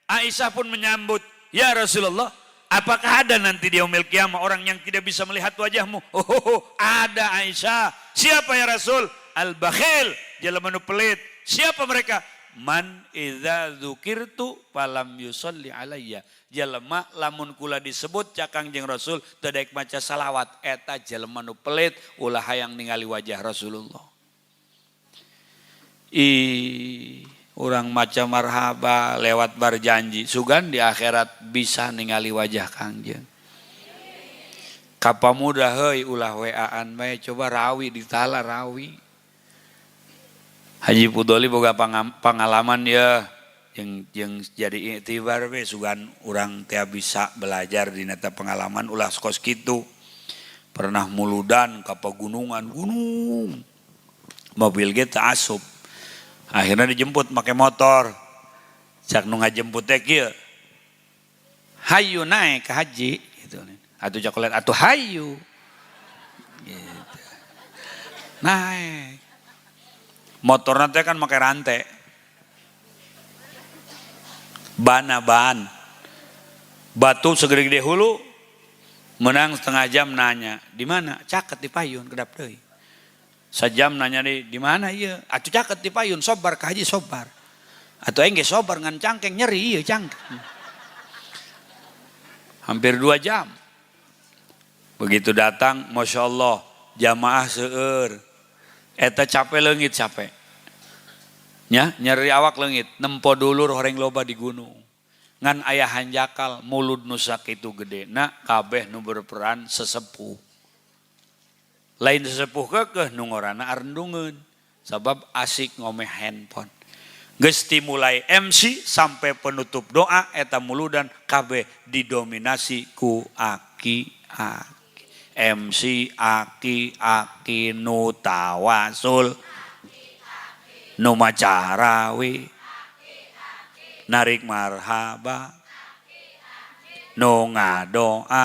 Aisyah pun menyambut, "Ya Rasulullah, apakah ada nanti di yaumil kiamah orang yang tidak bisa melihat wajahmu?" Oh, ada, Aisyah. "Siapa, ya Rasul?" Al-bakhil, jelema nu pelit. "Siapa mereka?" Man idza dzukirtu falam yusalli alayya. Jelema lamun kula disebut, cak Kangjeng Rasul, teu daek maca salawat, eta jelema nu pelit, ulah hayang ningali wajah Rasulullah. Ih, urang maca marhaba lewat barjanji, sugan di akhirat bisa ningali wajah Kangjeng. Ka pamuda heuy, ulah WA-an bae, coba rawi ditala rawi. Haji Pudoli boga pengalaman ya yang jadi iktibar we, sugan urang teh bisa belajar di neta pengalaman, ulah kos kitu. Pernah muludan ke pegunungan, gunung, mobil ge teu asup, akhirnya dijemput pakai motor. Cak nu ngajemput teh kieu. Hayu naik ke haji gitu. Atuh coklat atuh hayu. Gitu. Naik. Motor nanti kan pakai rantai. Bana ban. Batu segede-gede hulu menang setengah jam nanya di mana, caket di payun, kedap deui. Sejam nanya di mana, iya atuh caket di payun. Sobar ka haji, sobar atau aing ge sobar, ngan cangkeng nyeri, iya cangkeng. Hampir 2 jam. Begitu datang, masya Allah, jamaah seueur. Eta capek leungit, capek nya, nyeri awak leungit, nempo dulur horeng loba di gunung. Ngan aya hanjakal mulud nu sakitu gede na kabeh nu berperan sesepuh, lain sesepuh kekeh, nu ngorana arendungeun sabab asik ngomeh handphone. Geus mulai MC sampai penutup doa, eta muludan kabeh didominasi ku aki-aki. MC aki-aki, nu tawasul, nu macarawi, narik marhaba, nu ngadoa,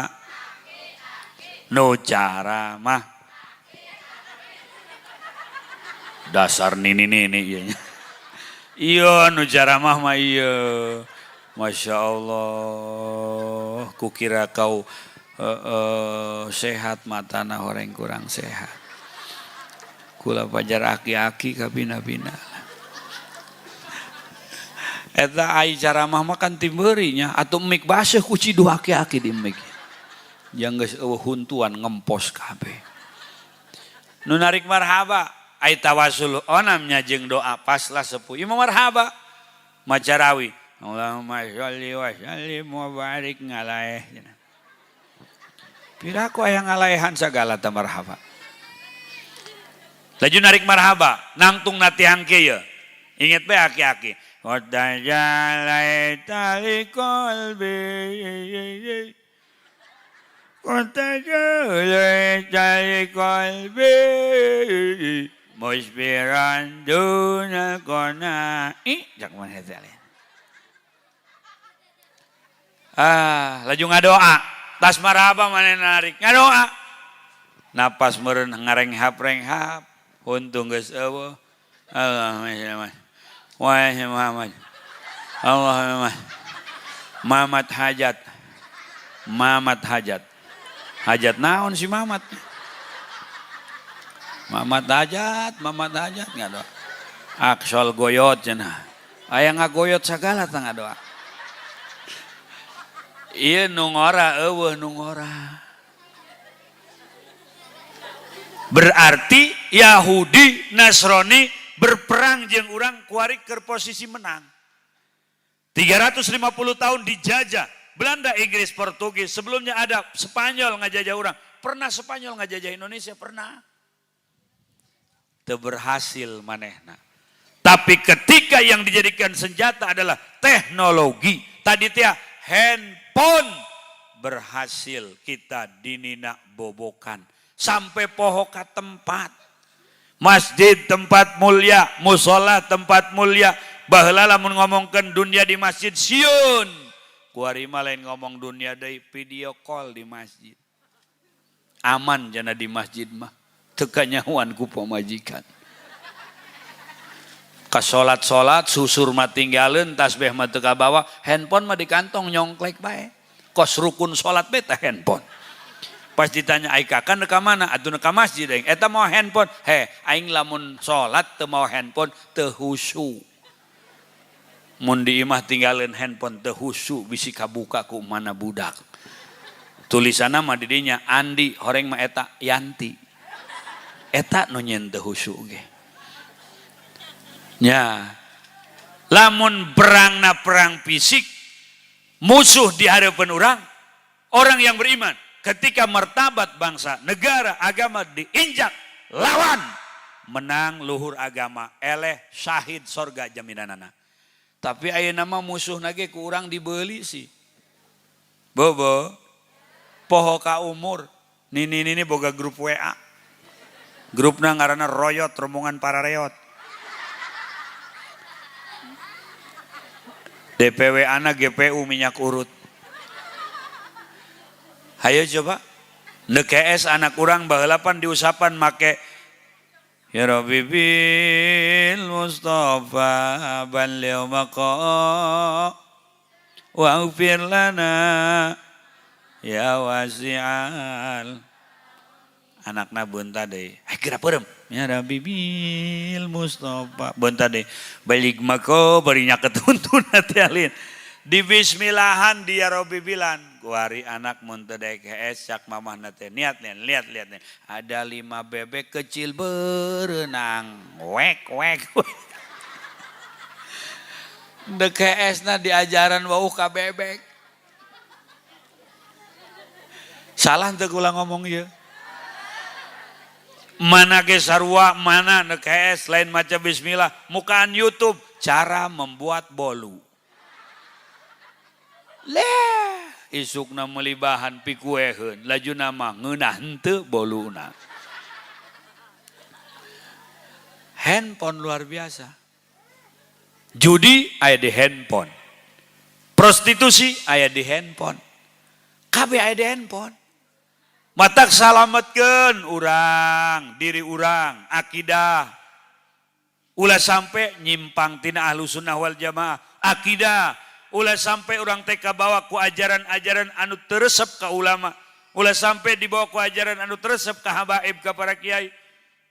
nu caramah. Dasar nini nini, iya iya, nu caramah mah iya. Masya Allah, kukira kau sehat, matana orang kurang sehat. Kula pajar aki-aki kabina-bina. Eta ai caramah mah kan timberi nya, atuh mik baseuh ku ciduh aki-aki di mik. Yang geus eueuh huntuan, ngempos kabeh. Nu narik marhaba, ai tawasul onamnya jeung doa pas lah sepuh. Ieu marhaba macarawi. Allahumma sholli wa sallim wa barik ngalaeh. Piraku aya ngalaehan sagala ta marhaba. Laju narik marhaba, nangtung na tiang kieu. Ingat be aki-aki. Qad tajalaita liqalbi, Qad tajalaita liqalbi musbiran duna qana'i. Jak mana teh? Ah, laju ngadoa. Tas marhaba mana narik ngadoa. Napas meureun ngarenghap-renghap. Untung geus eueuh. Allahumma wahai Muhammad. Allahumma Mamat hajat. Mamat hajat. Hajat naon si Mamat? Mamat hajat, Mamat hajat ngadoa. Aksol goyot cenah. Aya ngagoyot sagala tah ngadoa. Ieu nu ngora eueuh nu ngora. Berarti Yahudi, Nasrani berperang jeung urang kuari ke posisi menang. 350 tahun dijajah Belanda, Inggris, Portugis, sebelumnya ada Spanyol ngajajah orang. Pernah Spanyol ngajajah Indonesia, pernah. Teu berhasil manehna. Tapi ketika yang dijadikan senjata adalah teknologi, tadi teh handphone, berhasil kita dinina bobokan sampai poho ka tempat. Masjid tempat mulia, musola tempat mulia. Baheula lamun ngomongkeun dunia di masjid sieun. Kuari mah lain ngomong dunia deui, video call di masjid. Aman jana di masjid mah. Teu kanyahoan ku pamajikan. Ka salat-salat susur mah tinggalin, tasbih mah teu kabawa, handphone mah di kantong nyongklek bae. Kos rukun salat beta handphone. Pas ditanya, "Ai kakak ka mana?" "Atuh ka masjid aing." "Eta mau handphone?" "He, aing lamun salat teu mau handphone teu husu. Mun di imah tinggalin handphone teu husu, bisi kabuka ku mana budak." Tulisanna mah didinya Andi, horeng mah eta Yanti. Eta nu nyen teu husu ge. Nya. Lamun perangna perang fisik, musuh di hadapan orang, orang yang beriman ketika martabat bangsa, negara, agama diinjak, lawan, menang luhur agama, eleh syahid sorga jaminanana. Tapi ayeuna mah musuh nage ku urang dibeli sih. Bobo, poho ka umur, nini nini boga grup WA. Grupna ngaranna Royot, rombongan para reot. DPW ana GPU minyak urut. Hayo coba. Neuk hees anak urang baheula pan diusapan make Ya Rabbi bil Mustafa balligh maqa waghfir lana ya wasi'al. Anakna beunta deui. Eh geura peureum. Ya Rabbi bil Mustafa beunta deui. Balik mako bari nyaket huntuna teh alin. Di bismillahan di ya Rabbi bilan. Kuari anak mun teu daek hees cak mamahna teh niat nih, lihat lihat nih. Ada 5 bebek kecil berenang. Wek wek. Dek heesna diajaran wauh ka bebek. Salah teu kula ngomong ieu. Mana ge sarua mana neuk hees lain maca bismillah mukaan YouTube cara membuat bolu. Leh isukna meuli bahan pikueheun lajuna mah ngeunah henteu boluna. Handphone luar biasa. Judi aya di handphone. Prostitusi aya di handphone. Kabeh aya di handphone. Matak salametkeun urang, diri urang, akidah. Ulah sampai nyimpang tina ahlu sunnah wal jamaah, akidah. Ulah sampai urang teh kabawa ku ajaran-ajaran anu teresep ka ulama. Ulah sampai dibawa ku ajaran anu teresep ka habaib ka para kiai.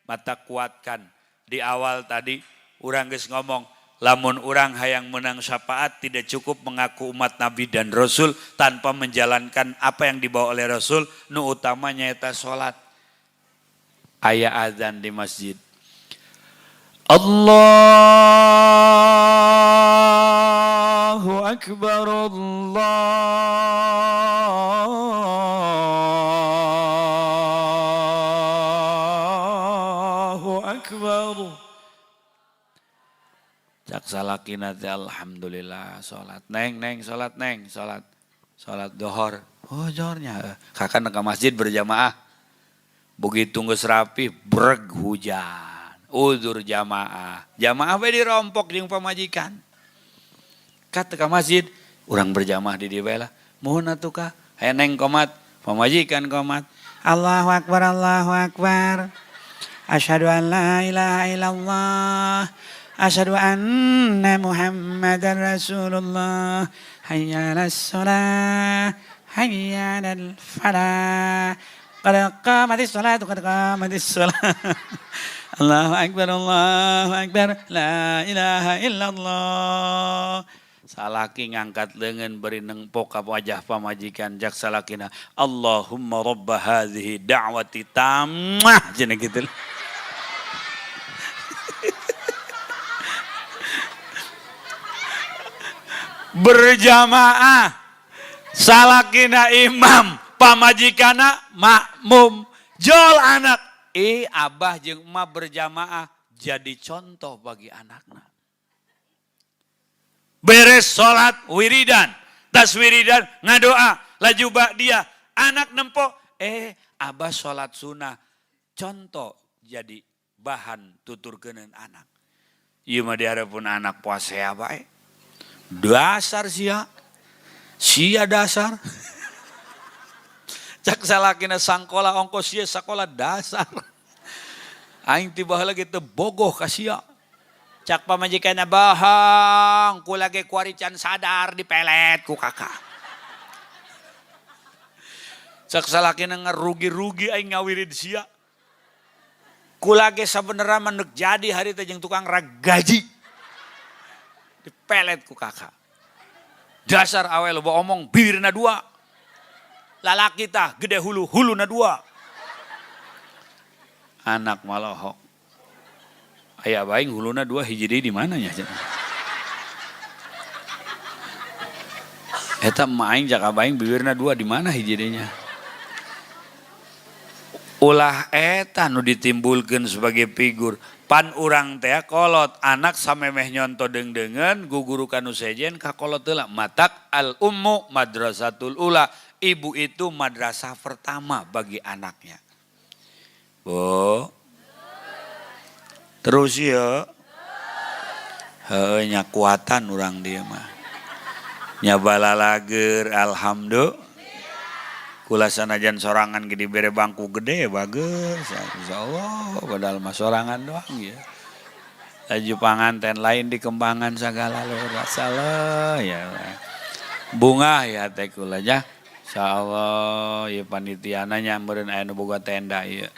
Mata kuatkan. Di awal tadi urang geus ngomong, lamun urang hayang menang syafaat tidak cukup mengaku umat Nabi dan Rasul tanpa menjalankan apa yang dibawa oleh Rasul, nu utamanya eta salat. Aya azan di masjid. Allahu Akbar, Allahu Akbar. Cak salakina teh alhamdulillah salat. Neng neng salat neng salat. Salat dohor. Oh johornya. Kakak ke masjid berjamaah. Begitu geus rapi breg hujan. Uzur jamaah. Jamaah we dirompok jeung pamajikan. Kat ke masjid, urang berjamaah di dieu bae lah. Muhun atuh ka. Haye neng komat, pamajikan komat. Allahu akbar, Allahu akbar. Asyhadu an la ilaha illallah. Asyhadu anna Muhammadar Rasulullah. Hayya 'alas shalah, hayya 'alal falah. Qad qamatis sholatu, qad qamatis shalah. Allahu akbar, Allahu akbar, la ilaha illallah. Salaki ngangkat lengan beri nengpok ka wajah pamajikan jak salakina Allahumma rabba hadhihi da'wati tammah cenah kitu. Berjamaah salakina imam pamajikana makmum jol anak abah jeung emak berjamaah jadi contoh bagi anakna. Beres salat wiridan, tas wiridan ngadoa, laju ba'diyah, anak nempo, abah salat sunnah, contoh jadi bahan tuturkeuneun anak. Ieu mah dihareupeun anak puasea bae. Dasar sia. Sia dasar. Cak salakina sangkola ongkos sia sakola dasar. Aing tiba heula ge teu bogoh ka sia. Cak pamajikanna bohong, kula ge kuari can sadar dipelet ku kakak. Cak salakina ngarugi-rugi aing ngawirid sia. Kula ge sabenerna mah neuk jadi hari teh jeung tukang ragaji. Dipelet ku kakak. Dasar awe loba omong bibirna dua. Lalaki tah gede hulu, huluna dua. Anak malohok. Aya baing huluna dua hiji deui di mana nya? Eta emak aing jaka baing bibirna dua di mana hiji deui nya? Ulah eta nu ditimbulkeun sebagai figur. Pan urang teh kolot anak samemeh nyonto deung-deungeun guguru ka nu sejen ka kolot heula. Matak al ummu madrasatul ula. Ibu itu madrasah pertama bagi anaknya. Bu. Terus ya. Heuh nya kuatan urang dieu mah. Nya balalager alhamdulillah. Kula sanajan sorangan ge dibere bangku gede bagus. Insyaallah, padahal mah sorangan doang ya. Laju panganten lain dikembangan segala lur salah ya. Bunga ya teh kula nya. Insyaallah ya, panitiana nya meureun aya nu boga tenda ieu.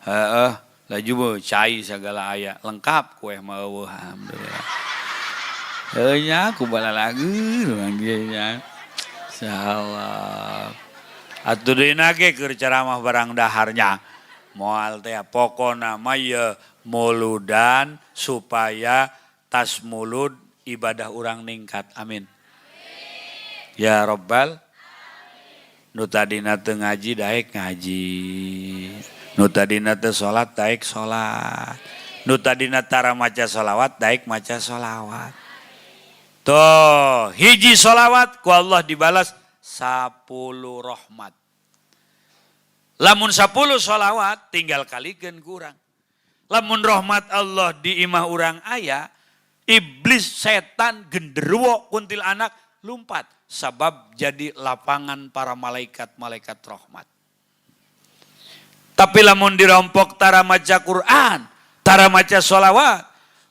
Heeh, laju beuh cai segala aya, lengkap, kue mah euweuh, alhamdulillah. Heuh nya, ku balalageun urang dieu nya. Insyaallah. Atuh deuna ge keur ceramah barang daharnya. Moal teh, pokona mah ye muludan supaya tas mulud ibadah urang ningkat. Amin. Ya Robbal. Nu tadina teu ngaji daek ngaji. Nu tadina teu salat daek salat. Nu tadina tara maca solawat daek maca solawat. Tuh, hiji solawat ku Allah dibalas 10 rahmat. Lamun 10 solawat tinggal kalikeun kurang. Lamun rahmat Allah di imah urang aya, iblis, setan, genderuwo, kuntilanak lumpat sabab jadi lapangan para malaikat-malaikat rahmat. Tapi lamun dirompok tara maca Quran, tara maca solawat,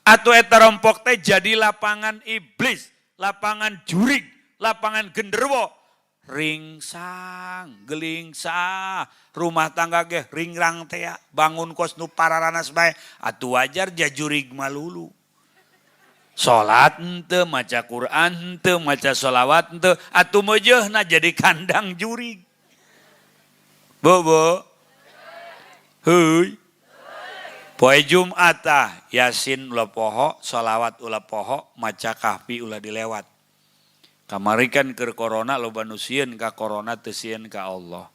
atau eta rompok teh jadi lapangan iblis, lapangan jurig, lapangan genderuwo, ringsang, gelingsah, rumah tangga ge ringrang teh, bangun kos nu pararanas bae, atuh wajar jajurig malulu. Salat henteu, maca Quran henteu, maca sholawat henteu, atuh meujeuhna jadi kandang jurig. Bobo. Heuy. Poe Jumat ah, Yasin ulah poho, sholawat ulah poho, maca Kahfi ulah dilewat. Kamari kan keur corona loba nu sieun ka corona, teu sieun ka Allah.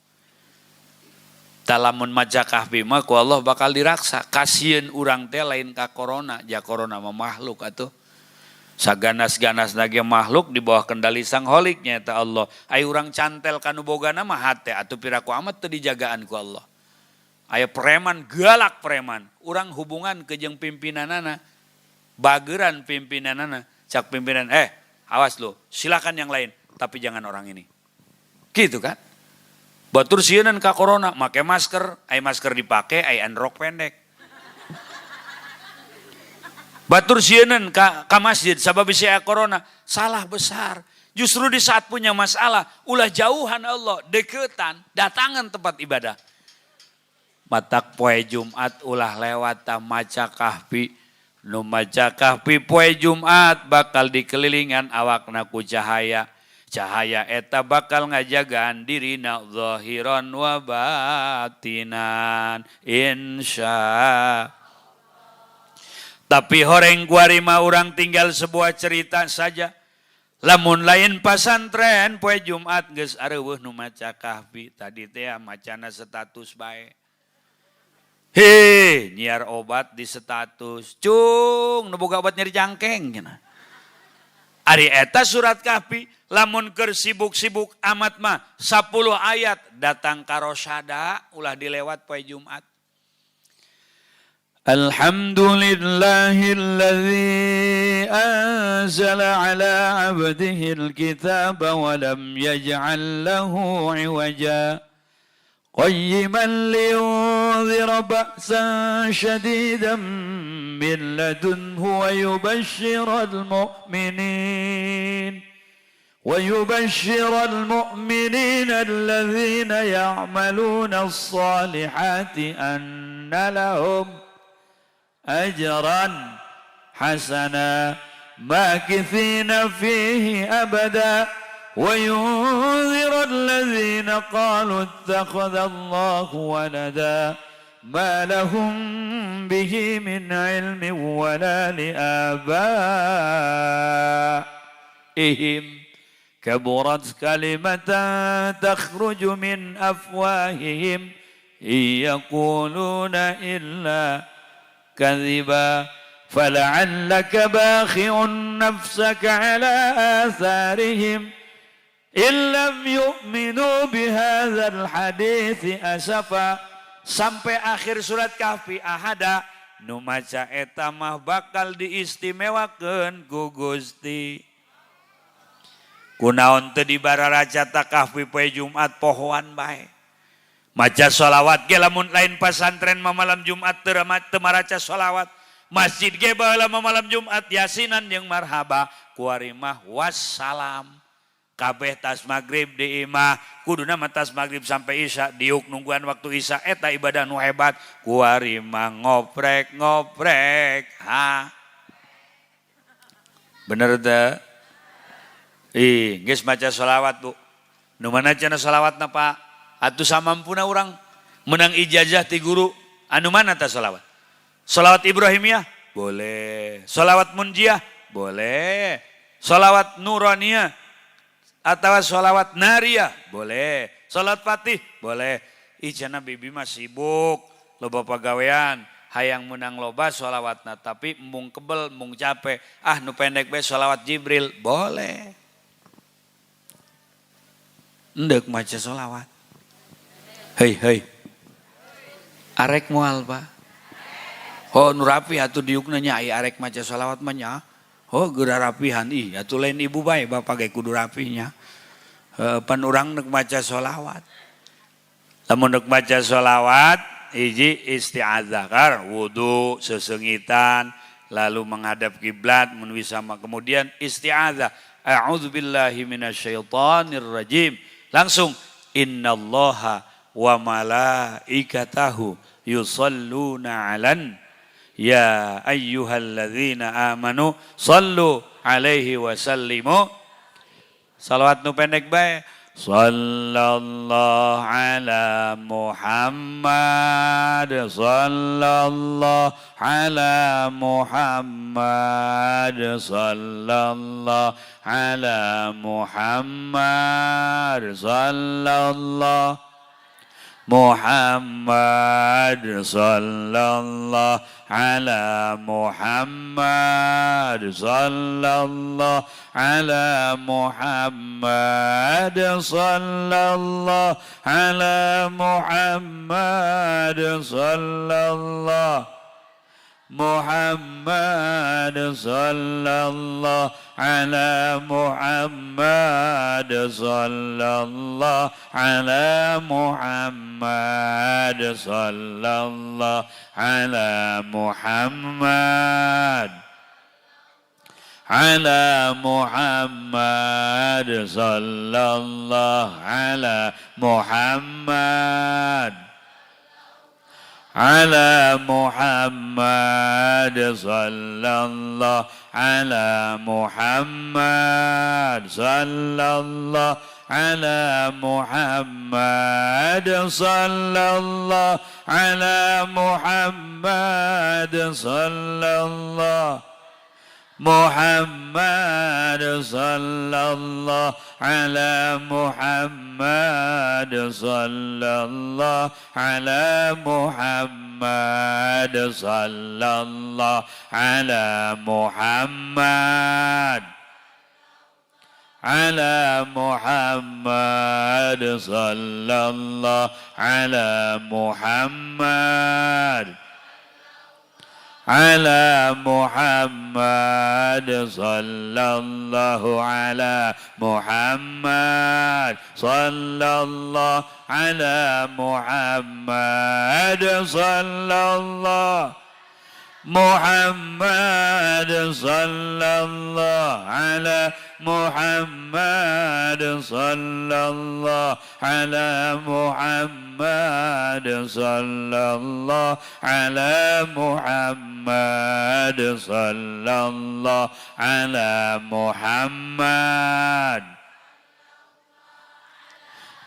Tah, lamun maca Kahfi mah ku Allah bakal diraksa. Kasieun urang teh lain ka corona, ja corona mah makhluk atuh. Saganas-ganas ge makhluk di bawah kendali sang Kholik, nyaeta Allah. Ai urang cantel kanu bogana mah hate atuh, piraku amat teu dijagaan ku Allah. Aya preman, galak preman. Urang hubungan ke jeung pimpinanana. Bageran pimpinanana. Cak pimpinan, "Eh, awas lo, silakan yang lain, tapi jangan orang ini." Gitu kan? Batur sieunan ka corona, make masker, ai masker dipake, ai rok pendek. Batur sieunan ka masjid sabab bisi aya corona, salah besar. Justru di saat punya masalah, ulah jauhan Allah, deketan, datangan tempat ibadah. Matak poe Jumat ulah lewat ta maca Kahfi. Nu maca Kahfi poe Jumat bakal dikelilingan awakna ku cahaya. Cahaya eta bakal ngajagaan dirina zahiran wa batinan, insya. Tapi horeng kuari mah urang tinggal sebuah cerita saja. Lamun lain pasantren, poe Jumat geus areuweuh nu maca Kahfi. Tadi teh macana status bae. He, nyiar obat di status. Cung, nu boga obat nyeri jangkeng cenah. Ari eta surat Kahfi, lamun keur sibuk-sibuk amat mah 10 ayat datang ka rosada ulah dilewat poe Jumat. الحمد لله الذي أنزل على عبده الكتاب ولم يجعل له عوجا قيما لينذر بأسا شديدا من لدنه ويبشر المؤمنين الذين يعملون الصالحات أن لهم أجرا حسنا ماكثين فيه أبدا وينذر الذين قالوا اتخذ الله ولدا ما لهم به من علم ولا لآبائهم كبرت كلمة تخرج من أفواههم إن يقولون إلا كذبا فلعلك باخع نفسك على آثارهم إن لم يؤمنوا بهذا الحديث أسفا sampai akhir surat Kahfi. Ahada nu maca eta mah bakal diistimewakeun ku Gusti. Kunaon teu dibararaca Kahfi poe Jumat, pohoan bae. Maca sholawat ge lamun lain pasantren mah malam Jumat teu teu maraca sholawat. Masjid ge baheula mah malam Jumat yasinan jeung marhaba, kuari mah wassalam. Kabeh tas maghrib di imah, kuduna mah tas maghrib sampai isya, diuk nungguan waktu isya, eta ibadah nu hebat. Kuari mah ngoprek ngoprek ha. Bener teu? Ih, geus maca sholawat, Bu. Nu mana cenah sholawatna, Pak? Atuh samampuna urang menang ijazah ti guru. Anu mana tah sholawat? Sholawat Ibrahimiyah? Boleh. Sholawat Munjiah? Boleh. Sholawat Nuraniyah? Atau sholawat Nariyah? Boleh. Sholawat Fatih? Boleh. Ih, cenah bibi mah sibuk, loba pagawean, hayang menang loba sholawatna tapi embung kebel, embung capek. Ah, nu pendek bae, sholawat Jibril, boleh. Endek maca sholawat. Hei, hei. Arek moal, Pak? Oh, nu rapi atuh diukna nya, ai arek maca sholawat mah nya. Oh, geura rapihan ih, atuh lain ibu bae, bapak ge kudu rapinya. Pan urang nek maca sholawat. Lamun nek maca sholawat, hiji isti'adzah kar, wudu, sesengitan, lalu menghadap kiblat mun bisa, kemudian isti'adzah. A'udzubillahi minasyaitonir rajim. Langsung innallaha wa malaikatahu yusalluna 'alan ya ayyuhalladzina amanu sallu alaihi wa sallimu. Salawat nu pendek bae. Sallallahu ala Muhammad, sallallahu ala Muhammad, sallallahu ala Muhammad, sallallahu Muhammad, sallallahu ala Muhammad, sallallahu ala Muhammad, sallallahu ala Muhammad, sallallahu Muhammad, sallallahu ala Muhammad, sallallahu ala Muhammad, sallallahu ala Muhammad, ala Muhammad, sallallahu ala Muhammad, ala Muhammad, sallallahu ala Muhammad, sallallahu ala Muhammad, sallallahu ala Muhammad, sallallahu Muhammad, sallallahu ala Muhammad, sallallahu ala Muhammad, sallallahu ala Muhammad, ala Muhammad, sallallahu ala Muhammad, ala Muhammad, sallallahu ala Muhammad, sallallahu ala Muhammad, sallallahu Muhammad, sallallahu ala Muhammad, sallallahu ala Muhammad, sallallahu ala Muhammad, sallallahu ala Muhammad,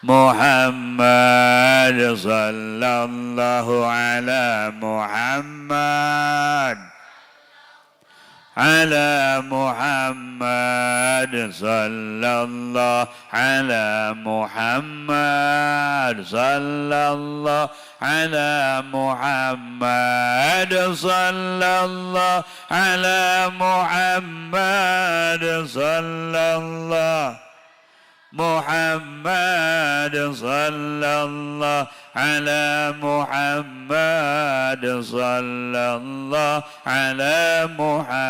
Muhammad, sallallahu ala Muhammad, ala Muhammad, sallallahu ala Muhammad, sallallahu ala Muhammad, sallallahu ala Muhammad, sallallahu Muhammad, sallallahu ala Muhammad, sallallahu ala Muhammad.